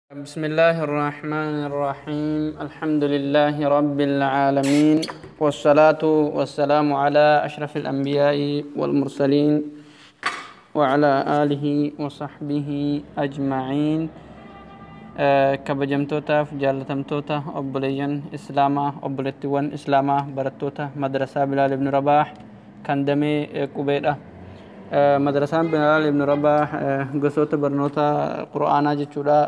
بسم الله الرحمن الرحيم. الحمد لله رب العالمين، والصلاة والسلام على أشرف الأنبياء والمرسلين وعلى آله وصحبه أجمعين. Kabajamtootaaf jaallatamtoota obboleeyyan islaamaa, obboleettiiwwan islaamaa, barattoota madrasaa Bilaal ibn Rabaah kan damee qubeedha. Madrasaan Bilaal ibn Rabaah gosoota barnoota qura'aanaa jechuudha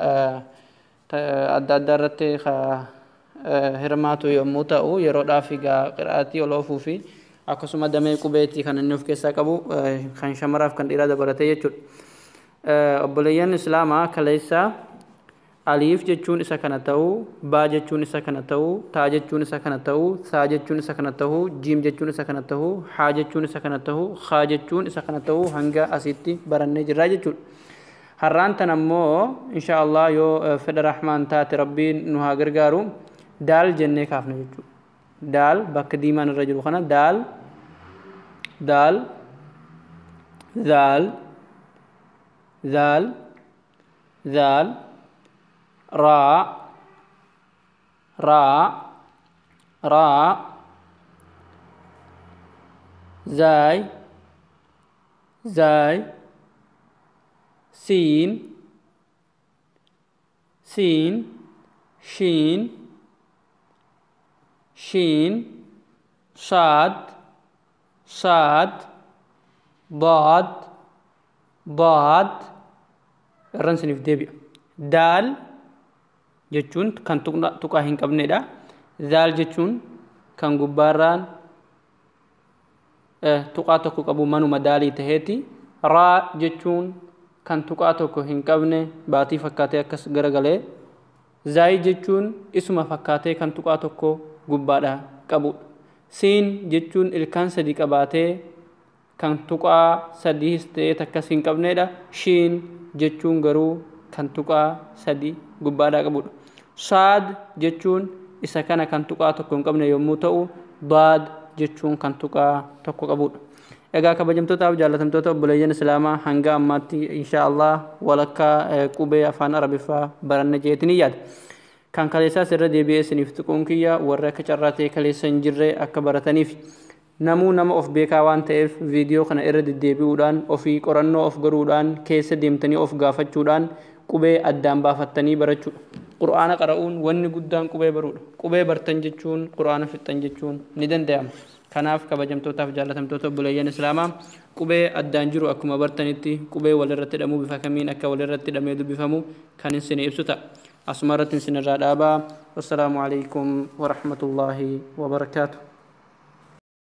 adda addaa irratti hirmaatu yommuu ta'u, yeroodhaaf egaa qira'aatii ol oofuu fi akkasuma damee qubeetii kan inni of keessaa qabu, kan shamaraaf kan dhiiraa dabalatee jechuudha. Obboleeyyan islaamaa, kaleessaa aliif jechuun isa kana ta'uu, baa jechuun isa kana ta'uu, taa jechuun isa kana ta'uu, saa jechuun isa kana ta'uu, jiim jechuun isa kana ta'uu, haa jechuun isa kana ta'uu, haa jechuun isa kana ta'uu hanga asitti barannee jirra jechuudha. Har'aan tan ammoo insha Allah yoo fedha rahmaan taate, rabbiin nu haa gargaaru, daal jennee kaafna jechuudha. Daal bakka diimaan irra jiru kana: daal, daal, zaal, zaal, zaal, راء، راء، راء، زاي، زاي، سين، سين، شين، شين، صاد، صاد، ضاد، ضاد. Irran siniif deebi'a. Daal jechuun kan tuqaa hin qabnedha. Zaal jechuun kan gubbaarraan tuqaa tokko qabu manuma daalii taheeti. Raa jechuun kan tuqaa tokko hin qabne, baatii fakkaatee akkas garagalee. Zaay jechuun isuma fakkaatee kan tuqaa tokko gubbaadha qabudha. Siin jechuun ilkaan sadi qabaatee kan tuqaa sadiis ta'ee takkas hin qabnedha. Shiin jechuun garuu kan tuqaa sadi gubbaadhaa qabudha. Saad jechuun isa kana kan tuqaa tokko hin qabne yommuu ta'u, daad jechuun kan tuqaa tokko qabudha. Egaa kabajamtootaaf jaallatamtoota obboleeyyan islaamaa, hanga ammaatti insha Allah walakkaa qubee afaan arabiffaa baranne jeetiin yaada. Kan kaleessaas irra deebi'ee isiniif tuquun kiyya warra akka carraa ta'e kaleessa hin jirre akka barataniif. Namuu nama of beekaa waan ta'eef, viidiyoo kana irra deddeebi'uudhaan, ofii qorannoo of godhuudhaan, keessa deemtanii of gaafachuudhaan qubee addaan baafattanii barachuudha. Qur'aana qara'uun wanni guddaan qubee baruudha. Qubee bartan jechuun qur'aana fixxan jechuun ni danda'ama. Kanaaf kabajamtootaaf jaallatamtoota obboleeyyan islaamaa, qubee addaan jiru akkuma bartanitti qubee walirratti hidhamuu bifa kamiin akka walirratti hidhamee dubbifamu kan isin ibsu ta'a. Asuma irratti isin irraa dhaabaa. Wassalaamu alaikum warahmatullaahi wabarakaatu.